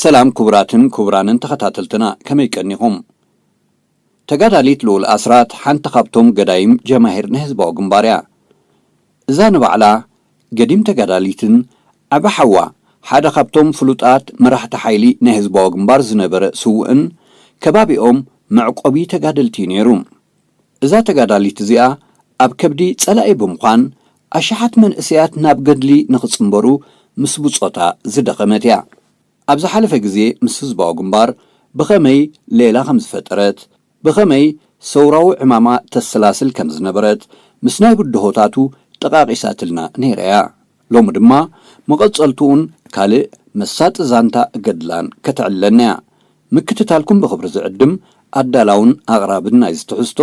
ሰላም ክቡራትን ክቡራንን ተኸታተልትና፣ ከመይ ቀኒኹም? ተጋዳሊት ልኡል ኣስራት ሓንቲ ካብቶም ገዳይም ጀማሂር ናይ ህዝባዊ ግንባር እያ። እዛ ንባዕላ ገዲም ተጋዳሊትን ዓቢ ሓዋ ሓደ ካብቶም ፍሉጣት መራሕቲ ሓይሊ ናይ ህዝባዊ ግንባር ዝነበረ ስዉእን ከባቢኦም መዕቆቢ ተጋደልቲ እዩ ነይሩ። እዛ ተጋዳሊት እዚኣ ኣብ ከብዲ ጸላኢ ብምዃን ኣሽሓት መንእሰያት ናብ ገድሊ ንኽጽንበሩ ምስ ብጾታ ዝደኸመት እያ። ኣብ ዝሓለፈ ግዜ ምስ ህዝባዊ ግንባር ብኸመይ ሌላ ከም ዝፈጠረት፣ ብኸመይ ሰውራዊ ዕማማ ተሰላስል ከም ዝነበረት ምስ ናይ ብድሆታቱ ጠቓቒሳትልና ነይራ እያ። ሎሚ ድማ መቐጸልትኡን ካልእ መሳጢ ዛንታ ገድላን ከተዕልለና እያ። ምክትታልኩም ብኽብሪ ዝዕድም ኣዳላውን ኣቕራብን ናይዚ ትሕዝቶ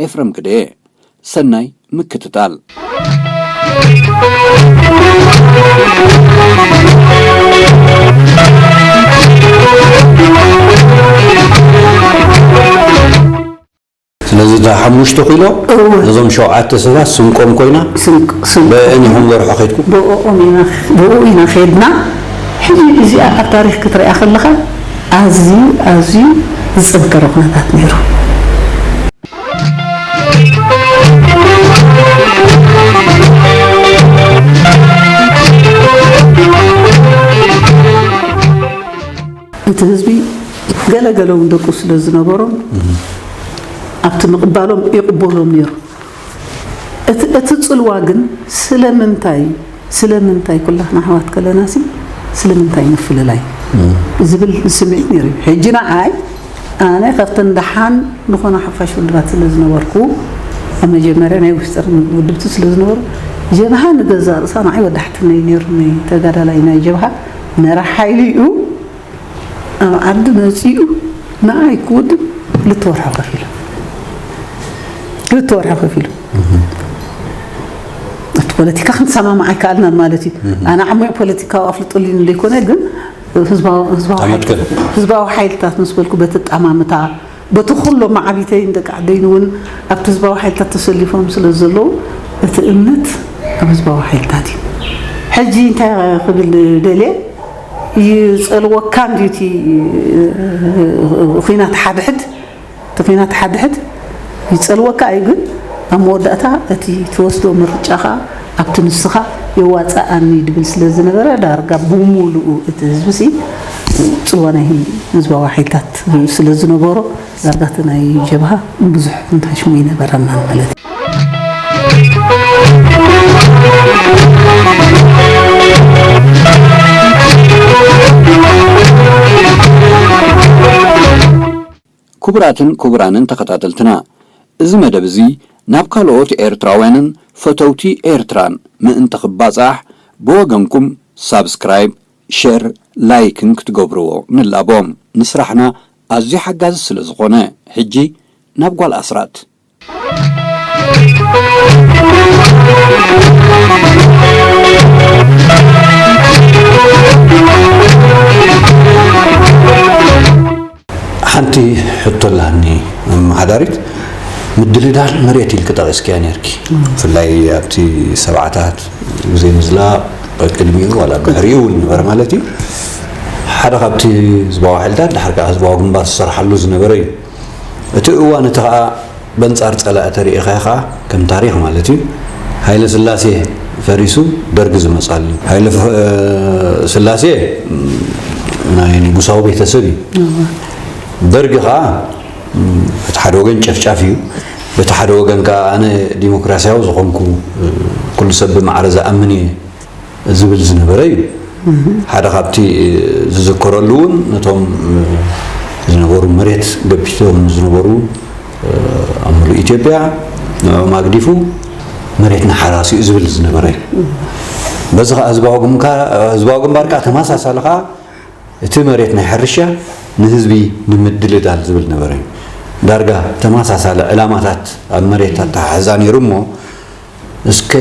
ኤፍረም ግደየ። ሰናይ ምክትታል። ስለዚ እታ ሓሙሽተ ኪሎ እወ። ነዞም ሸውዓተ ሰባት ስንቆም ኮይና ስንቅ- ስንቅ- በእን ኢኹም ወርሖ ከድኩም? ብእኦም ኢና ብኡ ኢና ከድና። ሕጂ እዚኣ ኣብ ታሪክ ክትሪኣ ከለኻ ኣዝዩ ኣዝዩ ዝጸንከረ ኩነታት ነይሩ። እቲ ህዝቢ ገለ ገለ እውን ደቁ ስለ ዝነበሮም ኣብቲ ምቕባሎም ይቕበሎም ነይሩ። እቲ እቲ ጽልዋ ግን ስለምንታይ ስለምንታይ ኩላትና ኣሕዋት ከለናሲ ስለምንታይ ምፍልላይ ዝብል ስምዒት ነይሩ እዩ። ሕጂ ንዓይ ኣነ ካብተን ደሓን ዝኾና ሓፋሽ ውድባት ስለ ዝነበርኩ ኣብ መጀመርያ ናይ ውሽጥር ውድብቲ ስለ ዝነበሩ ጀብሃ ንገዛ ርእሳ ንዓይ ወዳሕትነይ ነይሩ ተጋዳላይ ናይ ጀብሃ መራሕ ሓይሊ እዩ። ኣብ ዓዲ መጺኡ ንዓይ ክውድብ ክልተ ወርሒ ኮፍ ኢሉ ክልተ ወርሒ ኮፍ ኢሉ ኣብቲ ፖለቲካ ክንሰማማዕ ኣይከኣልናን ማለት እዩ። ኣነ ዓሙቕ ፖለቲካዊ ኣፍልጦ ሊን ዘይኮነ ግን ህዝባዊ ህዝባዊ ሓይል- ተመትከል። ህዝባዊ ሓይልታት ምስ በልኩ በቲ ኣጠማምታ በቲ ኩሎም መዓቢተይን ደቂ ዓደይን እውን ኣብቲ ህዝባዊ ሓይልታት ተሰሊፎም ስለ ዘለዉ እቲ እምነት ኣብ ህዝባዊ ሓይልታት እዩ። ሕጂ እንታይ ክብል ደልየ ይጸልወካ እንድዩ እቲ ኹናት ሓድሕድ እቲ ኹናት ሓድሕድ ይጸልወካ እዩ ግን ኣብ መወዳእታ እቲ ትወስዶ ምርጫኻ ኣብቲ ንስኻ የዋጽኣኒ ድብል ስለ ዝነበረ ዳርጋ ብሙሉኡ እቲ ህዝቢ ሲ ጽልዋ ናይ ህዝባዊ ሓይልታት ስለ ዝነበሮ ዳርጋ እቲ ናይ ጀብሃ ብዙሕ እንታይ ሽሙ ይነበረናን ማለት እዩ። ክቡራትን ክቡራንን ተኸታተልትና፣ እዚ መደብ እዚ ናብ ካልኦት ኤርትራውያንን ፈተውቲ ኤርትራን ምእንቲ ክባጻሕ፣ ብወገንኩም ሳብስክራይብ፣ ሸር፣ ላይክን ክትገብርዎ ንላቦ። ንስራሕና ኣዝዩ ሓጋዚ ስለ ዝኾነ፣ ሕጂ ናብ ጓል ኣስራት። ሓንቲ ሕቶ ኣላኒ ኣመሓዳሪት፣ ምድልዳል መሬት ኢልኪ ጠቒስክያ ነርኪ። ብፍላይ ኣብቲ ሰብዓታት ግዜ ምዝላቕ ቅድሚኡ ዋላ ድሕሪኡ እውን ነበረ ማለት እዩ። ሓደ ካብቲ ህዝባዊ ሓይልታት ድሓር ከዓ ህዝባዊ ግንባር ዝሰርሓሉ ዝነበረ እዩ። እቲ እዋን እቲ ከዓ በንጻር ጸላኢ ተሪኢኻ ኢኻ ከም ታሪኽ ማለት እዩ። ሃይለ ስላሴ ፈሪሱ ደርጊ ዝመጻሉ። ሃይለ ፍ- ስላሴ ናይ ንጉሳዊ ቤተሰብ እዩ። ደርጊ ከዓ በቲ ሓደ ወገን ጨፍጫፍ እዩ፣ በቲ ሓደ ወገን ከዓ ኣነ ዲሞክራሲያዊ ዝኾንኩ ኩሉ ሰብ ብማዕረ ዝኣምን እየ ዝብል ዝነበረ እዩ። ሓደ ካብቲ ዝዝከረሉ እውን ነቶም ዝነበሩ መሬት ገፊቶም ዝነበሩ ኣብ ሙሉእ ኢትዮጵያ ንዕኦም ኣግዲፉ መሬትና ሓራሲኡ ዝብል ዝነበረ እዩ። በዚ ከዓ ህዝባዊ ግንባር ከዓ ተመሳሳሊ ከዓ እቲ መሬት ናይ ሕርሻ ንህዝቢ ንምድልዳል ዝብል ነበረ እዩ። ዳርጋ ተመሳሳሊ ዕላማታት ኣብ መሬት ኣተሓሕዛ ነይሩ እሞ እስከ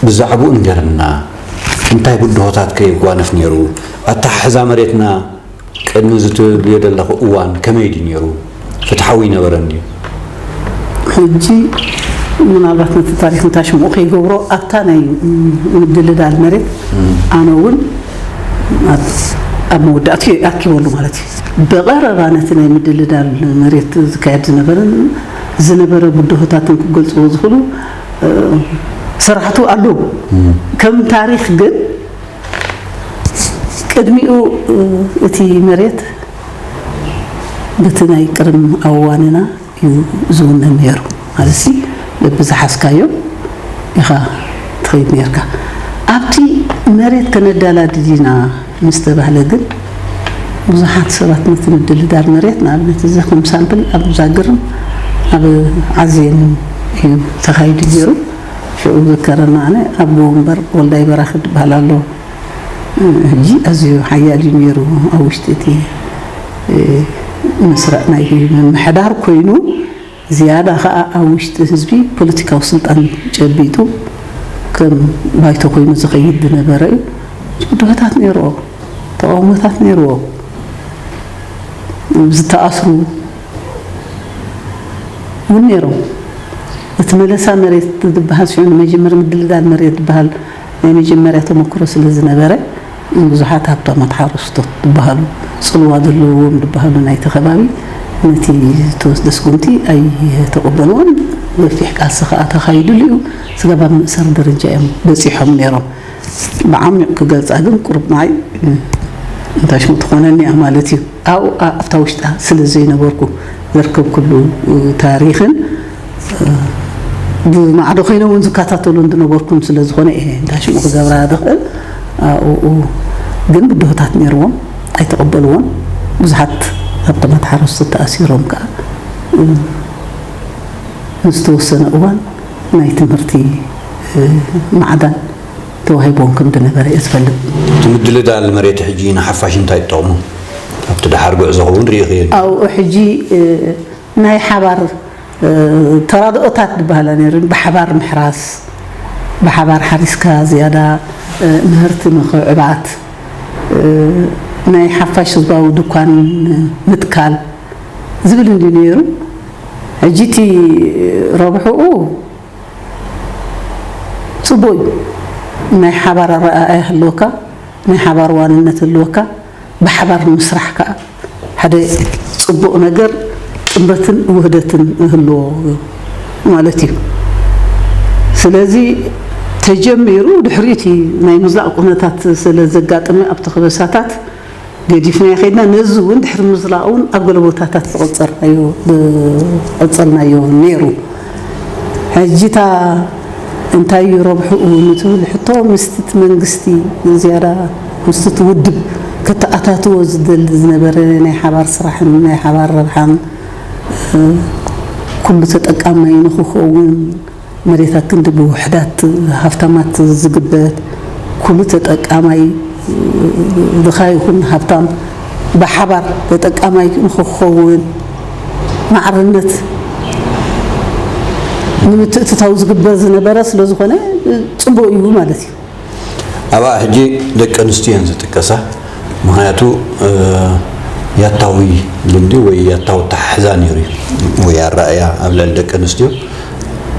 ብዛዕባኡ ንገረና። እንታይ ብድሆታት ከ የጓንፍ ነይሩ? ኣተሓሕዛ መሬትና ቅድሚ እዚ ትብልዮ ዘለኹ እዋን ከመይ ድዩ ነይሩ? ፍትሓዊ ይነበረን ድዩ? ሕጂ ምናልባት ነቲ ታሪክ ንታሽምኡ ከይገብሮ ኣብታ ናይ ምድልዳል መሬት ኣነ እውን ኣብ መወዳእቱ ኣኪበሉ ማለት እዩ። ብቐረባ ነቲ ናይ ምድልዳል መሬት ዝካየድ ዝነበረን ዝነበረ ብድሆታትን ክገልፅዎ ዝኽእሉ ስራሕቱ ኣለዉ። ከም ታሪክ ግን ቅድሚኡ እቲ መሬት በቲ ናይ ቅርም ኣዋንና እዩ ዝውነን ነይሩ። ማለትሲ በብዝሓዝካዮ ኢኻ ትኸይድ ነርካ። ኣብቲ መሬት ከነዳላድል ኢና ምስ ተባህለ ግን ብዙሓት ሰባት ነቲ ምድልዳል መሬት ንኣብነት እዚ ከም ሳምፕል ኣብ ዛግርም ኣብ ዓዜን እዩ ተኻይዱ ነይሩ። ሽዑ ዝከረና ኣነ ኣብ ጎንበር ወልዳይ በራኺ ዝበሃል ኣሎ። ሕጂ ኣዝዩ ሓያል እዩ ነይሩ ኣብ ውሽጢ እቲ መስርዕ ናይ ምምሕዳር ኮይኑ ዝያዳ ከዓ ኣብ ውሽጢ ህዝቢ ፖለቲካዊ ስልጣን ጨቢጡ ከም ባይቶ ኮይኑ ዝኸይድ ዝነበረ እዩ። ብድሆታት ነይርዎ፣ ተቃውሞታት ነይርዎ፣ ዝተኣስሩ እውን ነይሮም። እቲ መለሳ መሬት ዝበሃል ሽዑ ንመጀመር ምድልዳል መሬት ዝበሃል ናይ መጀመርያ ተመክሮ ስለ ዝነበረ ብዙሓት ሃብታማት ሓረስቶት ዝበሃሉ ፅልዋ ዘለዎም ዝበሃሉ ናይቲ ከባቢ ነቲ ዝተወስደ ስጉምቲ ኣይተቐበልዎን። ገፊሕ ቃልሲ ከዓ ተኻይዱሉ እዩ። ስጋብ ኣብ ምእሳር ደረጃ እዮም በፂሖም ነይሮም። ብዓሚቕ ክገልፃ ግን ቁሩብ ንዓይ እንታይ ሽሙ ትኾነኒ እያ ማለት እዩ። ኣብኡ ኣብታ ውሽጣ ስለ ዘይነበርኩ ዘርከብኩሉ ታሪኽን ብማዕዶ ኮይነ እውን ዝከታተሉ ዝነበርኩን ስለ ዝኾነ እየ እንታይ ሽሙ ክገብራ ዝኽእል። ኣብኡ ግን ብድሆታት ነይርዎም ኣይተቐበልዎን። ብዙሓት ሃብታማት ሓረስቶት ተኣሲሮም ከዓ ንዝተወሰነ እዋን ናይ ትምህርቲ ማዕዳን ተዋሂቦም ከም ዝነበረ እየ ዝፈልጥ። እቲ ምድልዳል መሬት ሕጂ ንሓፋሽ እንታይ ይጠቕሙ? ኣብቲ ደሓር ጉዕዞ እውን ርኢኽዮ። ኣብኡ ሕጂ ናይ ሓባር ተራድኦታት ዝበሃላ ነይረን። ብሓባር ምሕራስ፣ ብሓባር ሓሪስካ ዝያዳ ምህርቲ ምኽዕባት፣ ናይ ሓፋሽ ህዝባዊ ድኳን ምትካል ዝብል እንዲ ነይሩ። ሕጂ እቲ ረብሕኡ ፅቡቅ እዩ። ናይ ሓባር ኣረኣእያ ህልወካ፣ ናይ ሓባር ዋንነት ህልወካ፣ ብሓባር ንምስራሕ ከዓ ሓደ ፅቡቅ ነገር ጥምረትን ውህደትን ይህልዎ ማለት እዩ። ስለዚ ተጀሚሩ ድሕሪቲ ናይ ምዝላቕ ኩነታት ስለ ዘጋጠመ ኣብቲ ከበሳታት ገዲፍናዮ ከይድና፣ ነዚ እውን ድሕሪ ምዝላቕ እውን ኣብ ገለ ቦታታት ዝቐጸርናዮ ዝቐጸልናዮ ነይሩ። ሕጂ እታ እንታይ እዩ ረብሕኡ ንትብል ሕቶ፣ ምስቲ እቲ መንግስቲ ዝያዳ ምስቲ እቲ ውድብ ከተኣታትዎ ዝደሊ ዝነበረ ናይ ሓባር ስራሕን ናይ ሓባር ረብሓን ኩሉ ተጠቃማይ ንክኸውን መሬታት ክንዲ ብውሕዳት ሃፍታማት ዝግበት ኩሉ ተጠቃማይ ድኻ ይኹን ሃብታም ብሓባር ተጠቃማይ ንክኸውን ማዕርነት ንምትእትታው ዝግበር ዝነበረ ስለ ዝኾነ ፅቡቅ እዩ ማለት እዩ። ኣብኣ ሕጂ ደቂ ኣንስትዮ እየን ዝጥቀሳ። ምኽንያቱ ያታዊ ልምዲ ወይ ያታዊ ኣተሓሕዛ ነይሩ እዩ ወይ ኣረኣእያ ኣብ ልዕሊ ደቂ ኣንስትዮ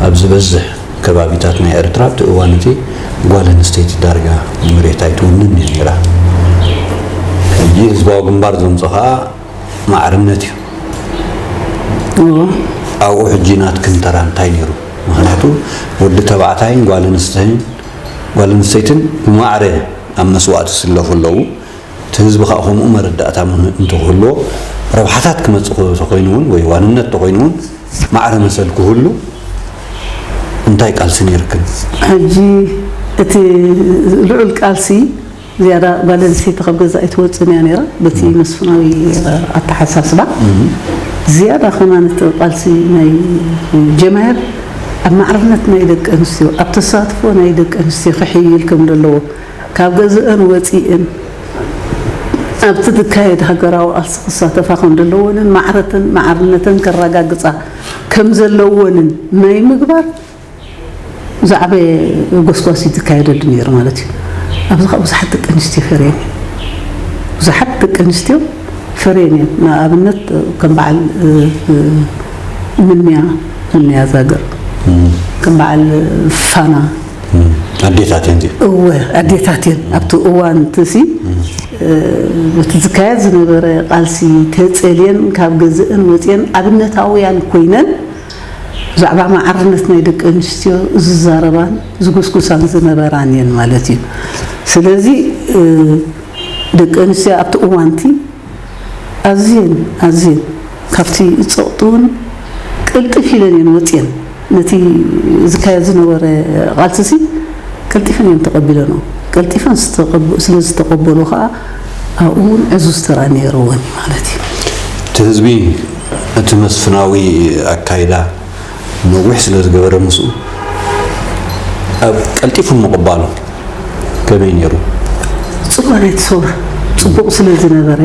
ኣብ ዝበዝሕ ከባቢታት ናይ ኤርትራ ኣብቲ እዋን እቲ ጓል ኣንስተይቲ ዳርጋ መሬት ኣይትውንን እያ ነይራ። ሕጂ ህዝባዊ ግንባር ዘምጾ ኸኣ ማዕርነት እዩ። ኣብኡ ሕጂ ናትክን ተራ እንታይ ነይሩ? ምኽንያቱ ወዲ ተባዕታይን ጓል ኣንስተይን ጓል ኣንስተይትን ብማዕረ ኣብ መስዋእቲ ይስለፉ ኣለዉ። እቲ ህዝቢ ከዓ ከምኡ መረዳእታ እንተክህልዎ ረብሓታት ክመፅእ ተኮይኑ እውን ወይ ዋንነት ተኮይኑ እውን ማዕረ መሰል ክህሉ እንታይ ቃልሲ ነይርክን? ሕጂ እቲ ልዑል ቃልሲ ዝያዳ ጓል ኣንስተይቲ ካብ ገዛ ኣይትወፅን እያ ነይራ። በቲ መስፍናዊ ኣተሓሳስባ ዝያዳ ከማን እቲ ቃልሲ ናይ ጀማሄር ኣብ ማዕርነት ናይ ደቂ ኣንስትዮ፣ ኣብ ተሳትፎ ናይ ደቂ ኣንስትዮ ክሕይል ከም ዘለዎ፣ ካብ ገዝአን ወፂእን ኣብቲ ዝካየድ ሃገራዊ ቃልሲ ክሳተፋ ከም ዘለወንን ማዕረተን ማዕርነተን ከረጋግፃ ከም ዘለወንን ናይ ምግባር ዝዓበየ ጎስጓስ እዩ ዝካየደሉ ነይሩ ማለት እዩ። ኣብዚ ከዓ ብዙሓት ደቂ ኣንስትዮ ፈርየን እየን። ብዙሓት ደቂ ኣንስትዮ ፈርየን እየን። ንኣብነት ከም በዓል ምንያ ምንያ ዛገር፣ ከም በዓል ፋና ኣዴታት እየን እዚኦ እወ ኣዴታት እየን። ኣብቲ እዋን ትሲ እቲ ዝካየድ ዝነበረ ቃልሲ ተፀልየን ካብ ገዝእን ወፅየን ኣብነታውያን ኮይነን ብዛዕባ ማዕርነት ናይ ደቂ ኣንስትዮ ዝዛረባን ዝጉስጉሳን ዝነበራን እየን ማለት እዩ። ስለዚ ደቂ ኣንስትዮ ኣብቲ እዋንቲ ኣዝየን ኣዝየን ካብቲ ፀቕጢ እውን ቅልጥፍ ኢለን እየን ወፅየን። ነቲ ዝካየድ ዝነበረ ቃልሲ ሲ ቀልጢፈን እየን ተቐቢለንኦ። ቀልጢፈን ዝተቐብ- ስለ ዝተቐበሉ ከዓ ኣብኡ እውን ዕዙዝ ተራ ነይርወን ማለት እዩ። እቲ ህዝቢ እቲ መስፍናዊ ኣካይዳ ነዊሕ ስለ ዝገበረ ምስኡ ኣብ ቀልጢፉ ምቕባሉ ከመይ ነይሩ? ፅልዋ ናይቲ ሰውራ ፅቡቕ ስለ ዝነበረ፣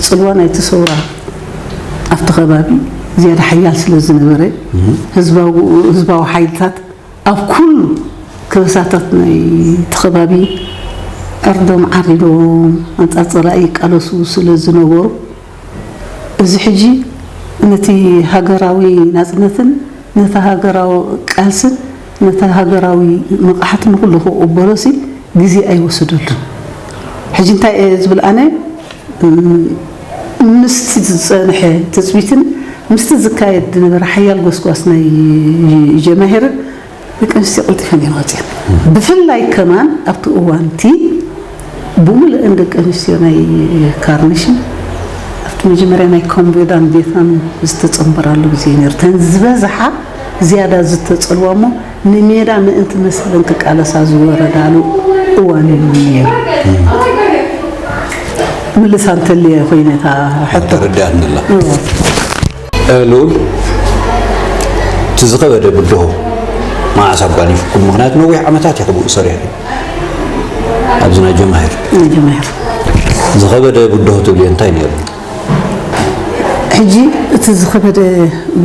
ፅልዋ ናይቲ ሰውራ ኣብቲ ከባቢ ዝያዳ ሓያል ስለ ዝነበረ፣ ህዝባዊ ህዝባዊ ሓይልታት ኣብ ኩሉ ከበሳታት ናይቲ ከባቢ ዕርዶም ዓሪዶም ኣንፃር ፀላኢ ይቃለሱ ስለ ዝነበሩ፣ እዚ ሕጂ ነቲ ሃገራዊ ናፅነትን ነቲ ሃገራዊ ቃልስን ነቲ ሃገራዊ ንቕሓት ንኹሉ ክቕበሎሲ ግዜ ኣይወሰደሉን። ሕጂ እንታይ እየ ዝብል ኣነ ምስቲ ዝፀንሐ ትፅቢትን ምስቲ ዝካየድ ዝነበረ ሓያል ጎስጓስ ናይ ጀማሂርን ደቂ ኣንስትዮ ቀልጢፈን እየን ወፅየን። ብፍላይ ከማን ኣብቲ እዋንቲ ብምልእን ደቂ ኣንስትዮ ናይ ካርኒሽን ኣብቲ መጀመርያ ናይ ኮምቦዳን ቬትናም ዝተፀንበራሉ ግዜ ነይሩ። እተን ዝበዝሓ ዝያዳ ዝተፀልዋ እሞ ንሜዳ ምእንቲ መሰለን ክቃለሳ ዝወረዳሉ እዋን እዩ ነይሩ። ምልሳ እንተልየ ኮይነ እታ ሕቶ ተረዳእኒ ኣላ። ልኡል እቲ ዝኸበደ ብድሆ መዓስ ኣጓኒፍኩም? ምክንያቱ ነዊሕ ዓመታት ኢኹም ብኡ ሰሪሕኩም ኣብዚ ናይ ጀማሂር ናይ ጀማሂር ዝኸበደ ብድሆ ትብልዮ እንታይ ነይሩ? ሕጂ እቲ ዝኸበደ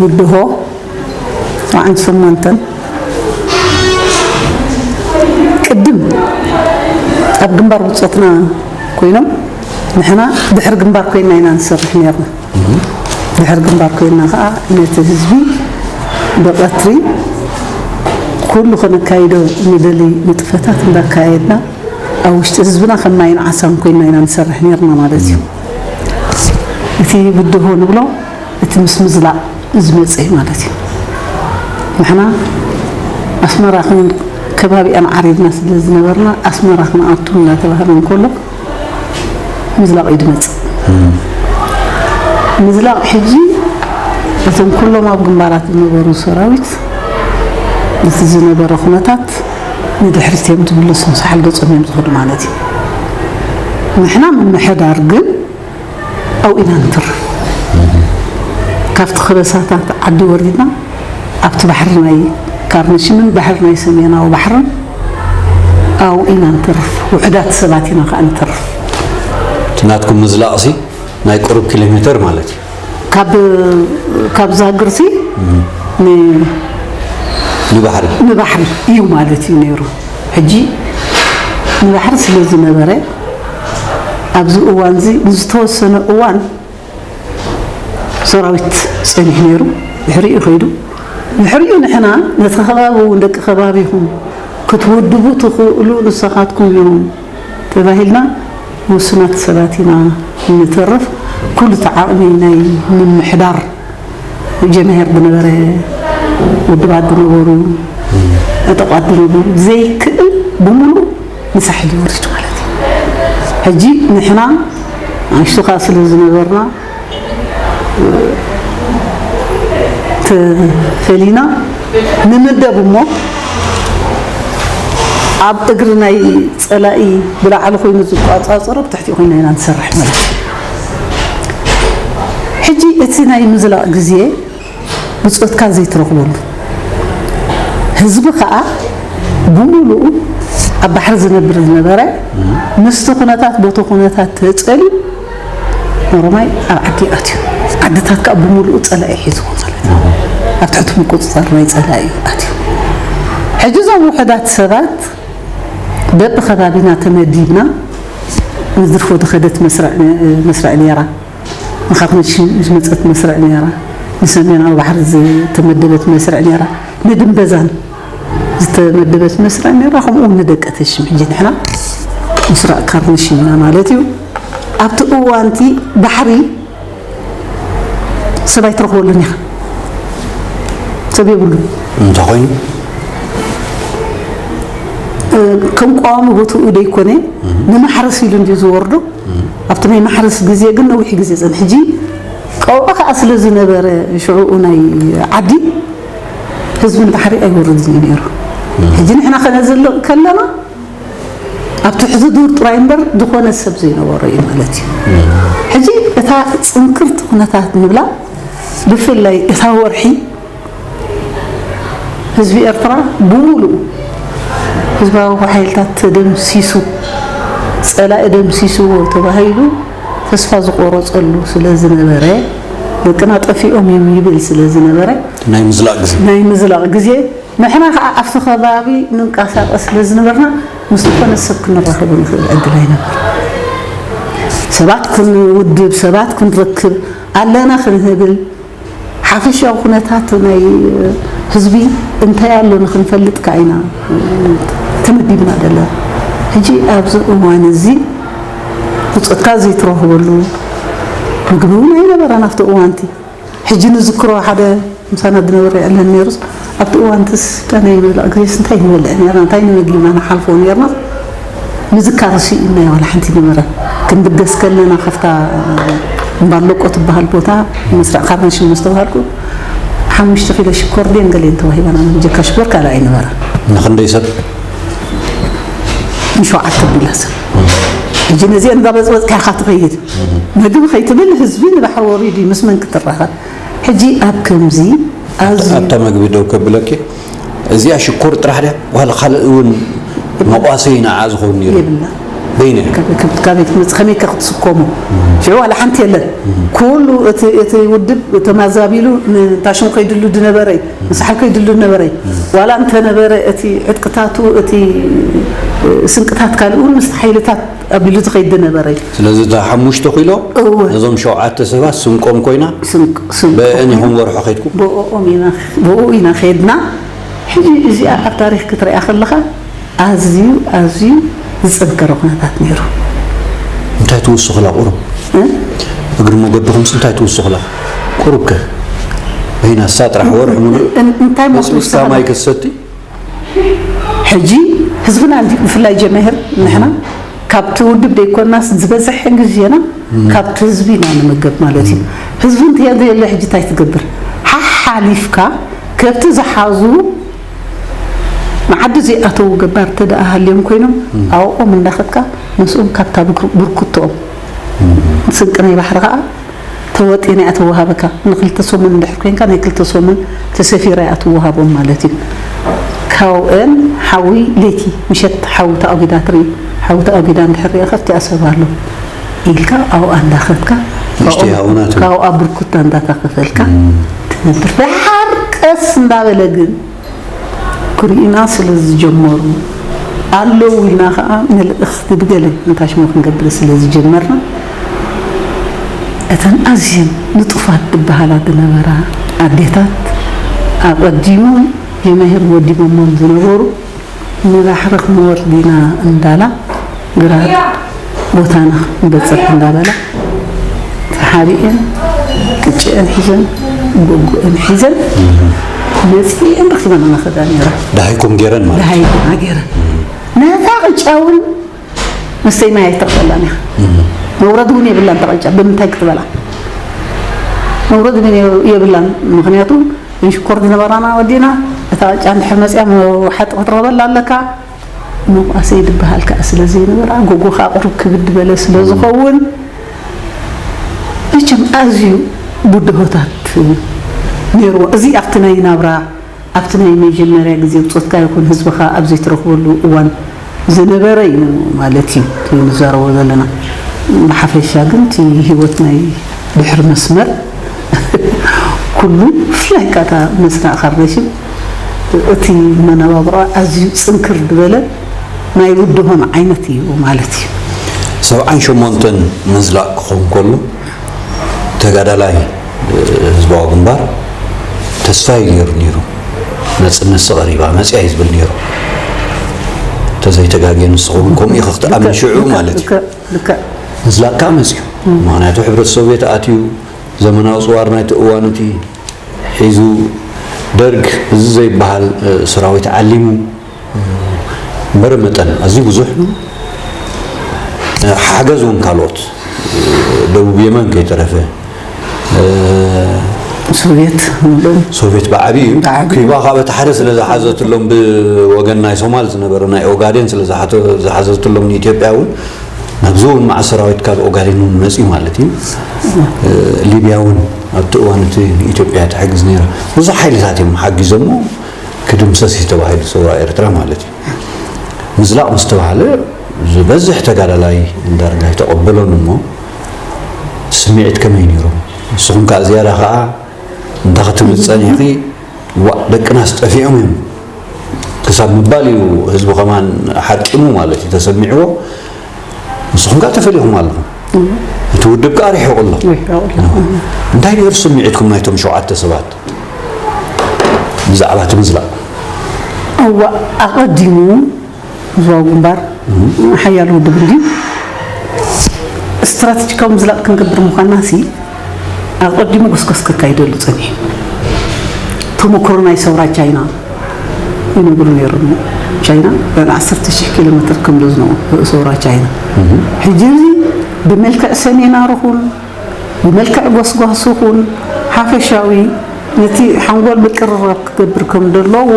ብድሆ ርብዓን ሸሞንተን ቅድም ኣብ ግንባር ብፆትና ኮይኖም ንሕና ድሕሪ ግንባር ኮይና ኢና ንሰርሕ ነርና። ድሕሪ ግንባር ኮይና ከዓ ነቲ ህዝቢ ብቐትሪ ኩሉ ከነካይዶ ንደሊ ንጥፈታት እንዳካየድና ኣብ ውሽጢ ህዝብና ከም ማይን ዓሳን ኮይና ኢና ንሰርሕ ነርና ማለት እዩ። እቲ ብድሆ ንብሎ እቲ ምስ ምዝላቕ ዝመፀ እዩ ማለት እዩ። ንሕና ኣስመራ ክንብል ከባቢኣን ዓሪድና ስለ ዝነበርና ኣስመራ ክንኣቱ እናተባህለ እንከሎ ምዝላቕ እዩ ዝመፅእ። ምዝላቕ ሕጂ እቶም ኩሎም ኣብ ግንባራት ዝነበሩ ሰራዊት ነቲ ዝነበረ ኩነታት ንድሕሪት እዮም ዝምለሱ፣ ሳሕል ገፆም እዮም ዝኸዱ ማለት እዩ። ንሕና ምምሕዳር ግን ኣብኡ ኢና ንተርፍ። ካብቲ ከበሳታት ዓዲ ወሪድና ኣብቲ ባሕሪ ናይ ካርነሽምን ባሕሪ ናይ ሰሜናዊ ባሕርን ኣብኡ ኢና ንተርፍ። ውሑዳት ሰባት ኢና ከዓ ንተርፍ። እቲ ናትኩም ምዝላቕሲ ናይ ቁሩብ ኪሎ ሜተር ማለት እዩ። ካብ ካብ ዛግርሲ ንባሕሪ ንባሕሪ እዩ ማለት እዩ ነይሩ። ሕጂ ንባሕሪ ስለ ዝነበረ ኣብዚ እዋን እዚ ንዝተወሰነ እዋን ሰራዊት ፀኒሑ ነይሩ። ድሕሪኡ ከይዱ። ድሕሪኡ ንሕና ነቲ ከባቢ እውን ደቂ ከባቢኹም ክትውድቡ ትኽእሉ ንስኻትኩም ኢኹም ተባሂልና ውሱናት ሰባት ኢና ንተርፍ። ኩሉ እቲ ዓቕሚ ናይ ምምሕዳር ጀማሄር ዝነበረ ውድባት ዝነበሩ ዕጡቓት ዝነበሩ ዘይክእል ብምሉእ ንሳሕል ይወርድ ማለት እዩ። ሕጂ ንሕና ንእሽቶ ከዓ ስለ ዝነበርና ተፈሊና ንምደብ እሞ ኣብ እግሪ ናይ ጸላኢ ብላዕሊ ኮይኑ ዝቋጻጸሮ ብትሕቲኡ ኮይና ኢና ንሰርሕ ማለት እዩ። ሕጂ እቲ ናይ ምዝላቕ ግዜ ብጾትካ ዘይትረኽበሉ፣ ህዝቢ ከኣ ብምሉኡ ኣብ ባሕሪ ዝነብር ዝነበረ፣ ምስቲ ኩነታት ቦቲ ኩነታት ተጸልዩ ኦሮማይ ኣብ ዓዲ ኣትዩ። ዓድታት ከኣ ብምሉኡ ጸላኢ ሒዝዎ ማለት እዩ። ኣብ ትሕቲ ምቁጽጻር ናይ ጸላኢ ኣትዩ። ሕጂ እዞም ውሑዳት ሰባት በቢ ከባቢና ተመዲብና፣ ንድርፎ ዝኸደት መስርዕ፣ መስርዕ ነይራ። ንኻርነሽ ዝመጸት መስርዕ ነይራ። ንሰሜናዊ ባሕሪ ዝተመደበት መስርዕ ነይራ። ንድንበዛን ዝተመደበት መስርዕ ነይራ። ከምኡ እውን ንደቀ ተሽም። ሕጂ ንሕና ምስራቕ ካርነሽ ኢና ማለት እዩ። ኣብቲ እዋንቲ ባሕሪ ሰብ ኣይትረኽበሉን ኢኻ። ሰብ የብሉን። እንታይ ኮይኑ? እ፣ ከም ቀዋሚ ቦትኡ ደይኮነ፣ ንማሕረስ ኢሉ እንድዩ ዝወርዶ። ኣብቲ ናይ ማሕረስ ግዜ ግን ነዊሕ ግዜ ጸንሕ። ሕጂ ቀውዒ ከኣ ስለ ዝነበረ ሽዑኡ ናይ ዓዲ፣ ህዝቢ ንባሕሪ ኣይወርድን እዩ ነይሩ። ሕጂ ንሕና ከነዘልቕ ከለና፣ ኣብ ትሕቲ ዱር ጥራይ እምበር ዝኾነ ሰብ ዘይነበሮ እዩ ማለት እዩ። ሕጂ እታ ጽንክርቲ ኩነታት ንብላ፣ ብፍላይ እታ ወርሒ ህዝቢ ኤርትራ ብምሉኡ ህዝባዊ ሓይልታት ተደምሲሱ፣ ጸላኢ ደምሲስዎ ተባሂሉ ተስፋ ዝቆረጸሉ ስለ ዝነበረ፣ ደቅና ጠፊኦም እዮም ይብል ስለ ዝነበረ፣ ናይ ምዝላቕ ግዜ። ናይ ምዝላቕ ግዜ፣ ንሕና ኸዓ ኣብቲ ከባቢ ንንቀሳቐስ ስለ ዝነበርና፣ ምስ ዝኾነ ሰብ ክንራኸብ ንኽእል ዕድል ኣይነበረ። ሰባት ክንውድብ፣ ሰባት ክንረክብ፣ ኣለና ክንህብል፣ ሓፈሻዊ ኩነታት ናይ ህዝቢ እንታይ ኣሎ ንኽንፈልጥ ከኣ ኢና ተመዲብና ዘለና። ሕጂ ኣብዚ እዋን እዚ ብጾትካ ዘይትረኽበሉ፣ ምግቢ እውን ኣይነበረን ኣብቲ እዋንቲ። ሕጂ ንዝክሮ ሓደ ምሳና ዝነበረ የዕለን ነይሩስ፣ ኣብቲ እዋንትስ ጨና ይመልእ ግዜስ እንታይ ንበልዕ ነርና፣ እንታይ ንመግብና ንሓልፎ ነርና፣ ምዝካር ስኢንናዮ ዋላ ሓንቲ ነበረ። ክንብገስ ከለና ካብታ እምባለቆ ትበሃል ቦታ፣ መስርዕ ካርነሽም ምስ ተባሃልኩ፣ ሓሙሽተ ኪሎ ሽኮር ድየን ገሌን ተዋሂባና፣ ብጀካ ሽኮር ካልእ ኣይነበረ። ንኽንደይ ሰብ? ንሸውዓተ ሚእቲ ሰብ። ሕጂ ነዚአን እንዳበጽበጽካ ኢኻ ትኸይድ። ምግቢ ከይትብል ህዝቢ ንባሕሪ ወሪዱ እዩ፣ ምስ መን ክትራኸብ? ሕጂ ኣብ ከምዚ ኣዝዩ ኣብታ መግቢ ደው ከብለኪ፣ እዚኣ ሽኮር ጥራሕ ድያ? ዋላ ካልእ እውን መቋሰይ ንዓ ዝኸውን ነይሩ? የብላ። በይነ? ካብ፣ ካብ፣ ካበይ ትመጽእ? ከመይ ከ ክትስከሞ? ሽዑ ዋላ ሓንቲ የለን። ኩሉ እቲ፣ እቲ ውድብ ተማዛቢሉ ንታሽም ከይድሉ ድነበረ፣ ንሳሕል ከይድሉ ነበረ። ዋላ እንተነበረ እቲ ዕጥቅታቱ፣ እቲ ስንቅታት ካልእ እውን ምስ ሓይልታት ኣቢሉ ዝኸይድ ነበረ። ስለዚ እታ ሓሙሽተ ኪሎ እወ። ነዞም ሸውዓተ ሰባት ስንቆም ኮይና፣ ስንቅ-፣ ስንቅ በአን ኢኹም ወርሖ ከይድኩም? ብኦኦም ኢና፣ ብኡ ኢና ከይድና። ሕጂ እዚኣ ኣብ ታሪኽ ክትሪኣ ከለኻ ኣዝዩ፣ ኣዝዩ ዝጸንከረ ኩነታት ነይሩ። እንታይ ትውስኹላ ቁሩብ? እ? እግሪ መገድኹምስ እንታይ ትውስኹላ? ቁሩብ ከ? በይና እሳ ጥራሕ ወርሒ ሙሉእ እን-፣ እንታይ በስቢስካ መስውስኻ? ማይ ክትሰቲ? ሕጂ ህዝብና እንዲ-፣ ብፍላይ ጀማሂር ንሕና ካብቲ ውድብ ደይኮናስ ዝበዝሐ ግዜና ካብቲ ህዝቢ ኢና ንመገብ ማለት እዩ። ህዝቢ እንተየለ ሕጂ እንታይ ትገብር? ሓሓሊፍካ ከብቲ ዝሓዙ ንዓዲ ዘይኣተዉ ገባር እንተ ደኣ ሃልዮም ኮይኖም ኣብኦም እንዳኸድካ ምስኦም ካብታ ብር-፣ ብርኩቶኦም ስንቂ ናይ ባሕሪ ከኣ ተወጢና እያ ትወሃበካ። ንክልተ ሰሙን እንድሕር ኮይንካ ናይ ክልተ ሰሙን ተሰፊራ እያ ትወሃቦም ማለት እዩ። ካብአን ሓዊ ለይቲ ምሸት ሓዊ ተኣጒዳ ትርኢ። ሓዊ ተኣጒዳ እንድሕር ሪእኻ ኣብቲ ኣሰብ ኣሎ ኢልካ ኣብኣ እንዳኸድካ ንእሽተይ ካብኦም፣ ሃውና ትብል። ካብኣ ብርኩታ እንዳተኸፈልካ እም። ትነብር። ደሓር ቀስ እንዳበለ ግን ክርእዩና ስለ ዝጀመሩ፣ ኣለዉ ኢልና ኸዓ መልእኽቲ ብገለ እንታሽሞ ክንገብር ስለ ዝጀመርና፣ እተን ኣዝየን ንጡፋት ዝበሃላ ዝነበራ ኣዴታት፣ ኣቐዲሞም ጀማሂር ወዲቦሞም ዝነበሩ፣ ንባሕሪ ክንወርድ ኢና እንዳላ፣ ግራት ቦታና ክንበጽሕ እንዳበላ፣ ተሓቢኤን፣ ቅጭአን ሒዘን፣ ጎጎአን ሒዘን፣ መጺኤን ረኺበናና ከዳ ነይራ። ደሃይኩም ገይረን ማለት እዩ። ደሃይኩና ገይረን። ነታ ቅጫ እውን መስተይ ማይ ኣይትረኽበላን ኢኻ። መውረዲ እውን የብላን እታ ቅጫ፣ ብምንታይ ክትበላ? መውረዲ እውን የብ-፣ የብላን። ምኽንያቱ፣ እንሽኮር ዝነበራና ወዲና፣ እታ ቅጫ እንድሕር መጺኣ መውሓጢ ክትረኽበላ ኣለካ። መቋሰይ ዝበሃል ከኣ ስለ ዘይነበራ፣ ጎጎ ከኣ ቁሩብ ክብድ በለ ስለ ዝኸውን፣ መቸም ኣዝዩ ብድሆታት ነይርዎ። እዚ ኣብቲ ናይ ናብራ፣ ኣብቲ ናይ መጀመርያ ግዜ ብጾትካ ይኹን ህዝብኻ ኣብ ዘይትረኽበሉ እዋን ዝነበረ እዩ ማለት እዩ፣ እቲ ንዛረቦ ዘለና። ብሓፈሻ ግን እቲ ህይወት ናይ ድሕሪ መስመር ኩሉ፣ ብፍላይ ከኣ እታ መስራቕካ ረሽም፣ እቲ መነባብሮ ኣዝዩ ጽንክር ዝበለ ናይ ብድሆን ዓይነት እዩ ማለት እዩ። ሰብዓን ሸሞንተን ምዝላቕ ክኸውን ከሎ፣ ተጋዳላይ ህዝባዊ ግንባር ተስፋ እዩ ገይሩ ነይሩ። ናጽነት ቀሪባ መጽያ እዩ ዝብል ነይሩ። እንተዘይተጋግየ ንስኹም እውን ከምኡ ኢኻ ክትኣምን ሽዑ ማለት እዩ። ልክዕ፣ ልክዕ። ምዝላቕ ከኣ መጽዩ። ምኽንያቱ ሕብረት ሶቭየት ኣትዩ፣ ዘመናዊ ጽዋር ናይቲ እዋን እቲ ሒዙ፣ ደርግ እዚ ዘይበሃል፣ እ፣ ሰራዊት ዓሊሙ፣ እምበር መጠን ኣዝዩ ብዙሕ፣ እ፣ ሓገዝ እውን ካልኦት፣ እ፣ ደቡብ የመን ከይተረፈ፣ እ፣ ሶቪየት ንብሎም። ሶቪየት ብዓቢኡ እዩ። ብዓቢኡ። ኪባ ካብ እቲ ሓደ ስለ ዝሓዘትሎም፣ ብወገን ናይ ሶማል ዝነበረ ናይ ኦጋዴን ስለ ዝሓተ-፣ ዝሓዘትሎም ንኢትዮጵያ እውን፣ ናብዚ እውን መዓ ሰራዊት ካብ ኦጋዴን እውን መፅዩ ማለት እዩ። እ፣ ሊብያ እውን ኣብቲ እዋን እቲ ንኢትዮጵያ ትሕግዝ ነይራ። ብዙሕ ሓይልታት እዮም ሓጊዞሞ፣ ክድምሰስ እዩ ተባሂሉ ሰውራ ኤርትራ ማለት እዩ። ምዝላቕ ምስ ተባሃለ ዝበዝሕ ተጋዳላይ ዳርጋ ኣይተቐበሎን እሞ፣ ስምዒት ከመይ ነይሩ? ንስኹም ከኣ ዝያዳ ከኣ እንታይ ክትብል ጸኒሕኺ? ዋእ ደቅናስ ጠፊኦም እዮም ክሳብ ምባል እዩ ህዝቢ ከማን ሓርቂሙ ማለት እዩ ተሰሚዕዎ። ንስኹም ከኣ ተፈሊኹም ኣለኹም። እቲ ውድብ ከኣ ርሒቑ ኣሎ። ርሒቑ ኣሎ። እንታይ ነይሩ ስምዒትኩም ናይቶም ሸውዓተ ሰባት ብዛዕባ እቲ ምዝላቕ? እዋ ኣቐዲሙ ህዝባዊ ግንባር ሓያል ውድብ እንድዩ። ስትራተጂካዊ ምዝላቕ ክንገብር ምዃንና ሲ ኣቐዲሙ ጎስጓስ ከካይደሉ ጸኒሑ። ተመክሮ ናይ ሰውራ ቻይና ይነግሩ ነይሮም። ቻይና ልዕሊ ዓሰርተ ሽሕ ኪሎ ሜትር ከም ዝዝነቡ ሰውራ ቻይና። ሕጂ እዚ ብመልክዕ ሰሚናር ይኹን ብመልክዕ ጎስጓስ ይኹን ሓፈሻዊ ነቲ ሓንጎል ምቅርራብ ክገብር ከም ዘለዎ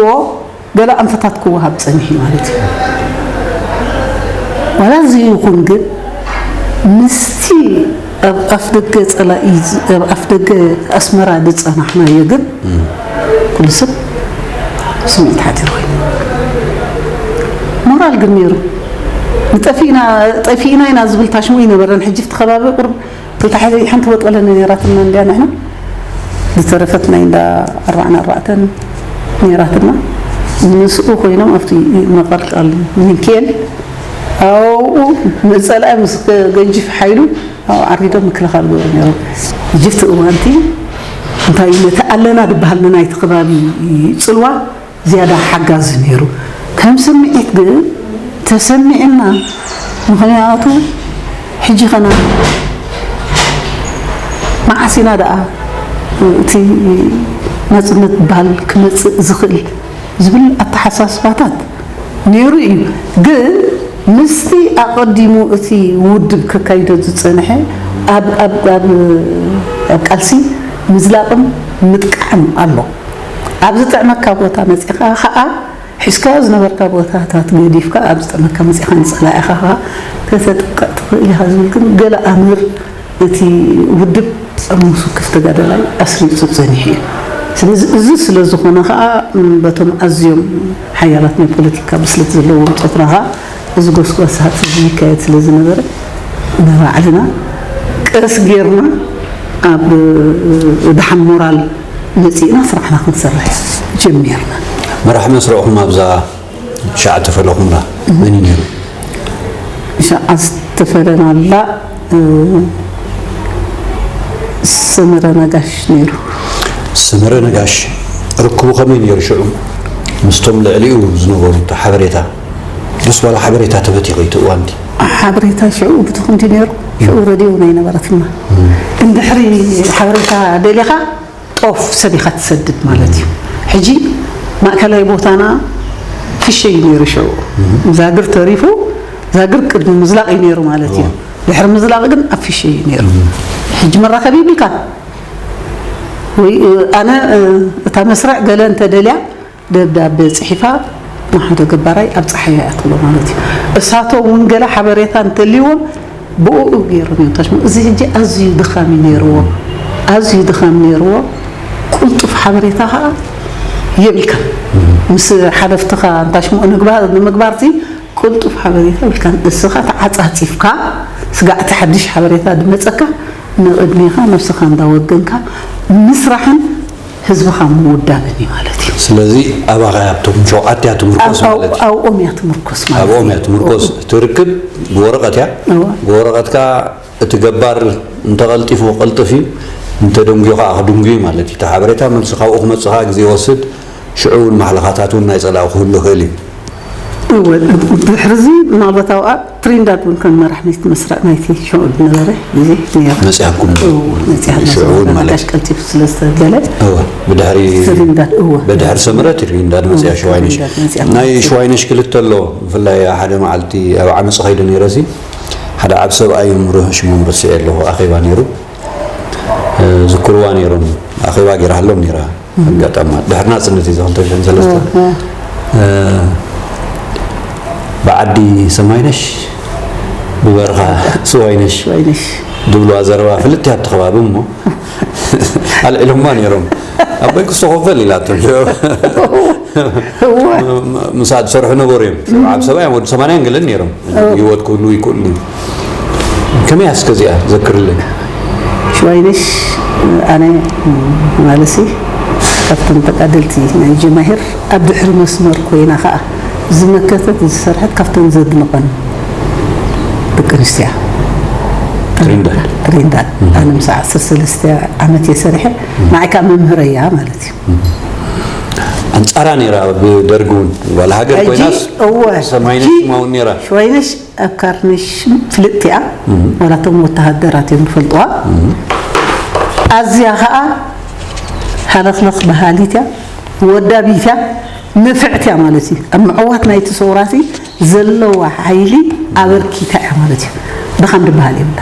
ገለ ኣንፈታት ክወሃብ ጸኒሑ ማለት እዩ። ዋላ እዚ ይኹን ግን ምስቲ ኣብ ኣፍደገ ጸላኢ ዝ-፣ ኣብ ኣፍደገ ኣስመራ ዝጸናሕናዮ ግን ኩሉ ሰብ ስምዒት ሓቲሩ ኮይኑ። ሞራል ግን ነይሩ። ንጠፊእና፣ ጠፊእና ኢና ዝብል ታሽሙ ኣይነበረን። ሕጂ ኣብቲ ከባቢ ቁሩብ ክልተ ሓይሊ ሓንቲ ወጠለ ነይራትና እንድያ ንሕና። ዝተረፈት ናይ እንዳ ኣርባዕን ኣርባዕተን ነይራትና። ምስኡ ኮይኖም ኣብቲ መቐልቃል ሚካኤል ኣብኡ ንጸላኢ ምስ ገንጅፍ ሓይሉ ኣብኡ ዓሪዶም ምክልኻል ገይሩ ነይሮም። ሕጂ ኣብቲ እዋንቲ እንታይ እዩ ነቲ ኣለና ዝበሃል ንናይቲ ከባቢ ጽልዋ ዝያዳ ሓጋዚ ነይሩ። ከም ስምዒት ግን ተሰሚዕና። ምኽንያቱ ሕጂ ኸና መዓስ ኢና ደኣ እቲ ናጽነት በሃል ክመጽእ ዝኽእል ዝብል ኣተሓሳስባታት ነይሩ እዩ። ግን ምስቲ ኣቐዲሙ እቲ ውድብ ከካይዶ ዝጸንሐ ኣብ፣ ኣብ፣ ኣብ፣ ኣብ ቃልሲ ምዝላቕን ምጥቃዕን ኣሎ። ኣብ ዝጥዕመካ ቦታ መጺኻ ኸኣ ሒዝካዮ ዝነበርካ ቦታታት ገዲፍካ ኣብ ዝጥዕመካ መጺኻ ንጸላኢኻ ኸኣ ከተጥቅዕ ትኽእል ኢኻ ዝብል ግን ገለ ኣምር እቲ ውድብ ኣብ ሙስክፍ ተጋዳላይ ኣስሪጹ ጸኒሑ እዩ። ስለዚ እዚ ስለ ዝኾነ ኸኣ በቶም ኣዝዮም ሓያላት ናይ ፖለቲካ ብስለት ዘለዎም ጸፍራ ኸኣ እዚ ጎስጓሳት እዚ ይካየድ ስለ ዝነበረ ንባዕልና ቀስ ጌርና ኣብ ደሓን ሞራል መጺእና ስራሕና ክንሰርሕ ጀሚርና። መራሒ መስርዕኹም ኣብዛ ሸዓ ተፈለኹምላ መን እዩ ነይሩ? ሸዓ ዝተፈለናላ፣ እ፣ ሰመረ ነጋሽ ነይሩ። ሰመረ ነጋሽ ርክቡ ከመይ ነይሩ ሽዑ? ምስቶም ልዕሊኡ ዝነበሩ እቲ ሓበሬታ፣ ደስ ባላ ሓበሬታ ተበቲኹ እቲ እዋንቲ? ሓበሬታ ሽዑ ብትኹንቲ ነይሩ። ሽዑ ረድዮ እውን ኣይነበረትና። እንድሕሪ ሓበሬታ ደሊኻ ጦፍ ሰብ ኢኻ ትሰድድ ማለት እዩ። ሕጂ ማእከላይ ቦታና ፍሸ እዩ ነይሩ ሽዑ። ዛግር ተሪፉ፣ ዛግር ቅድሚ ምዝላቕ እዩ ነይሩ ማለት እዩ። እዋ። ድሕሪ ምዝላቕ ግን ኣብ ፍሸ እዩ ነይሩ። ሕጂ መራኸቢ ይብልካ ወይ፣ እ፣ ኣነ፣ እ፣ እታ መስርዕ ገለ እንተደልያ ደብዳቤ ጽሒፋ ሓደ ገባራይ ኣብ ፀሓይ እያ ትብሎ ማለት እዩ። እሳቶም እውን ገለ ሓበሬታ እንተልይዎም ብኡ ገይሮም እዮም ታሽሙ። እዚ ሕጂ ኣዝዩ ድኻም እዩ ነይርዎ፣ ኣዝዩ ድኻም ነይርዎ። ቁልጡፍ ሓበሬታ ከዓ የብልካን። ምስ ሓለፍትኻ እንታሽሙ ንምግባር ሲ ቁልጡፍ ሓበሬታ የብልካን። እስኻ ተዓፃፂፍካ ስጋዕቲ ሓድሽ ሓበሬታ ድመፀካ ንቕድሜኻ ነብስኻ እንዳወገንካ ምስራሕን ህዝብኻ ምውዳብን እዩ ማለት እዩ። ስለዚ ኣባኻ ኣብቶም ሸውዓተ እያ ትምርኮስ ማለት እዩ። ኣብኦም እያ ትምርኮስ ማለት ኣብኦም እያ ትምርኮስ። እቲ ርክብ ብወረቐት እያ። እወ። ብወረቐትካ እቲ ገባር እንተቐልጢፉ ቀልጥፍ እዩ፣ እንተደንጉዩ ከዓ ክድንጉ እዩ ማለት እዩ። እቲ ሓበሬታ መልሲ ካብኡ ክመፅእ ከዓ ግዜ ይወስድ። ሽዑ እውን ማሕለኻታት እውን ናይ ፀላኢ ክህሉ ይኽእል እዩ። እወ፣ ድሕርዚ ምናልባት ኣብኣ ትሪንዳድ እውን ከም መራሕ ናይቲ መስራዕ ናይቲ ሽዑ ዝነበረ ግዜ ነይራ። መፅያኩም እወ፣ መፅያ ሽዑ እውን ማለት ጋሽ ቀልጢፉ ስለ ዝተገለ እወ፣ ብድሕሪ ትሪንዳድ እወ። ብድሕሪ ሰመረ ትሪንዳድ መፅያ እወ፣ ሽዋይንሽ ትሪንዳድ መፅያ ናይ ሽዋይንሽ ክልተ ኣሎ። ብፍላይ ሓደ መዓልቲ ኣብ ዓመፅ ኸይደ ነይረ ሲ ሓደ ዓብ ሰብኣይ እምሩ ሽሞም ረስዐ ኣለኹ ኣኼባ ነይሩ። ዝክርዋ ነይሮም ኣኼባ ገይራሃሎም ነይራ። ኣጋጣማ ድሕሪ ናፅነት እዩ ክልተ ሽሕን ሰለስተ ብዓዲ ሰማይነሽ ብበረኻ ስዋይነሽ ስዋይነሽ ድብልዋ ዘረባ ፍልጥ ኣብቲ ከባቢ እሞ ኣልዒሎማ ነይሮም። ኣቦይ ክስተኸፈል ኢላቶም ምሳኣ ዝሰርሑ ነበሩ እዮም። ኣብ ሰብኣይ ወዲ ሰማንያን ገለን ነይሮም። ህይወት ክህሉ ይክእሉ። ከመይ ኣስከ እዚኣ ዘክርለይ? ሽዋይነሽ ኣነ ማለሲ ካብቶም ተጋደልቲ ናይ ጀማሂር ኣብ ድሕሪ መስመር ኮይና ከዓ ዝመከተት ዝሰርሐት ካብተን ዘድንቐን ደቂ ኣንስትያ ትሪንዳድ። ትሪንዳድ ኣነ ምሳዕ ዓሰርተ ሰለስተ ዓመት እየ ሰሪሐ። ንዓይ ከዓ መምህረያ ማለት እዩ። ኣንጻራ ነይራ ብደርጊ እውን ዋላ ሃገር ኮይናስ እወ ሰማይነሽ ሽማ እውን ነይራ። ሽዋይነሽ ኣብ ካርነሽ ፍልጥቲ እያ። ዋላ እቶም ወተሃደራት እዮም ዝፈልጥዋ። ኣዝያ ከዓ ሃለኽለኽ በሃሊት እያ፣ ወዳቢት እያ፣ ንፍዕቲ እያ ማለት እዩ። ኣብ ምዕዋት ናይቲ ሰውራሲ ዘለዋ ሓይሊ ኣበርኪታ እያ ማለት እዩ። ድኻም ዝበሃል የብላ።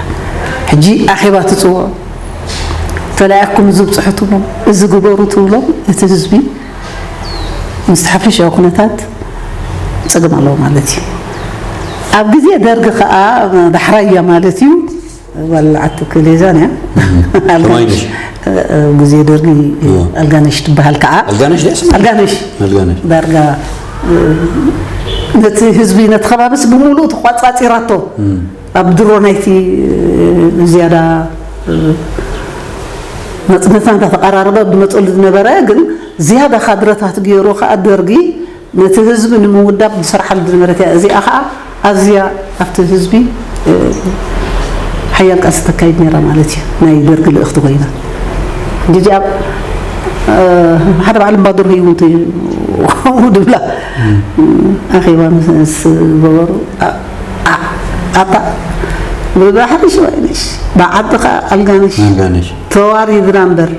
ሕጂ ኣኼባ ትፅውዑ፣ ተላኢኹም እዚ ብፅሑ ትብሎም፣ እዚ ግበሩ ትብሎም፣ እቲ ህዝቢ ምስቲ ሓፈሻዊ ኩነታት ፀገም ኣለዎ ማለት እዩ። ኣብ ግዜ ደርጊ ከዓ ዳሕራያ ማለት እዩ ጓል ዓቲ ክሌዛን እያ። ኣልጋነሽ ግዜ ደርጊ ኣልጋነሽ ትበሃል ከዓ ኣልጋነሽ ደስ ኣልጋነሽ ኣልጋነሽ ዳርጋ ነቲ ህዝቢ ነቲ ከባብስ ብምሉእ ተቋፃፂራቶ ኣብ ድሮ ናይቲ ዝያዳ ናፅነትና እንዳተቐራረበ ብመፀሉ ዝነበረ ግን ዝያዳ ካድረታት ገይሩ ከዓ ደርጊ ነቲ ህዝቢ ንምውዳብ ዝሰርሓሉ ዝነበረት እያ። እዚኣ ከዓ ኣዝያ ኣብቲ ህዝቢ ሓያል ቃልሲ ተካይድ ነይራ ማለት እዩ። ናይ ደርጊ ልእኽቲ ኮይና ጅጅ ኣብ ሓደ በዓል እምባዱር ህይውንቲ ድብላ ኣኼባ ምስ ገበሩ ኣታ ብባሕሪ ሽዋይነሽ ብዓዲ ከዓ ኣልጋነሽ ኣልጋነሽ ተዋሪድና እምበር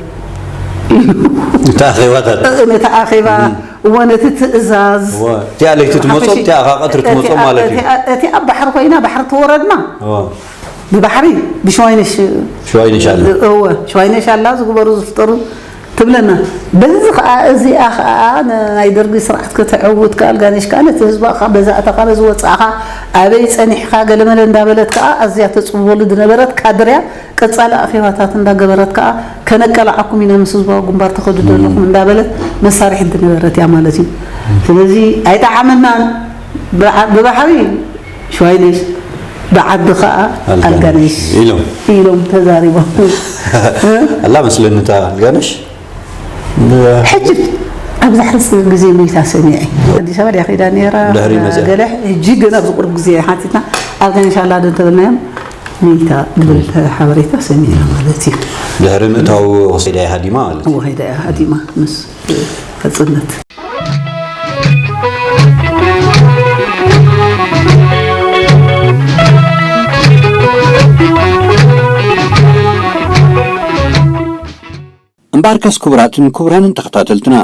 ኢሉ እታ ኣኼባታት ነቲ ኣኼባ እወ ነቲ ትእዛዝ እወ እቲኣ ለይቲ ትመፆ ሓፈሽ- እቲኣ ኸዓ ቀትሪ ትመፆ እቲኣ- ማለት እዩ እቲኣ- እቲኣ ባሕሪ ኮይና ባሕሪ ተወረድና እወ ብባሕሪ ብሸዋይነሽ ሸዋይነሽ ኣላ እወ ሸዋይነሽ ኣላ ዝግበሩ ዝፍጠሩ ትብለና በዚ ከዓ እዚኣ ከዓ ናይ ደርጊ ስርዓት ከተዕውት ከዓ ኣልጋነሽ ከዓ ነቲ ህዝባ ከዓ በዛ እተኻ በዚ ወፃእኻ ኣበይ ፀኒሕኻ ገለመለ እንዳበለት ከዓ ኣዝያ ተፅውበሉ ዝነበረት ካድርያ ቀፃሊ ኣኼባታት እንዳገበረት ከዓ ከነቀላዓኩም ኢና ምስ ህዝባዊ ግንባር ተኸዱ ዘለኹም እንዳበለት መሳርሒት ዝነበረት እያ ማለት እዩ። ስለዚ ኣይጠዓመናን ብባሕሪ ሽዋይነሽ ብዓዲ ከዓ ኣልጋነሽ ኢሎም ኢሎም ተዛሪቦም። ኣላ መስለኒ እታ ኣልጋነሽ ሕጂ ኣብዚ ሕዚ ግዜ ሞይታ ሰሚዐ ኣዲስ ኣበባ ድያ ከይዳ ነይራ ድሕሪ መፅያ። ገለ ሕጂ ግን ኣብዚ ቁርብ ግዜ ሓቲትና ኣልጋነሽ ኣላ ዶ እንተበልናዮም ሞይታ ዝብል ሓበሬታ ሰሚዕና ማለት እዩ። ድሕሪ ምእታው ከይዳ እያ ሃዲማ ማለት እዩ። ወኸይዳ እያ ሃዲማ ምስ ፈፅነት እምበኣርከስ ክቡራትን ክቡራንን ተኸታተልትና፣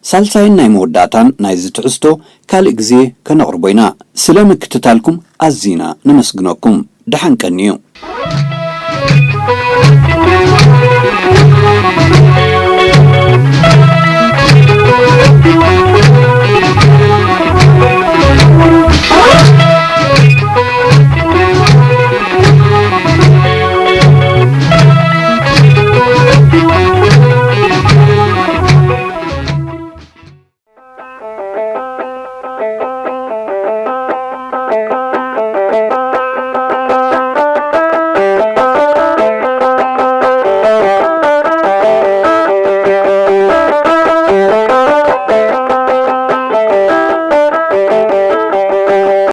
ሳልሳይን ናይ መወዳእታን ናይዚ ትሕዝቶ ካልእ ግዜ ከነቕርቦ ኢና። ስለ ምክትታልኩም ኣዚና ነመስግነኩም። ደሓን ቀንዩ።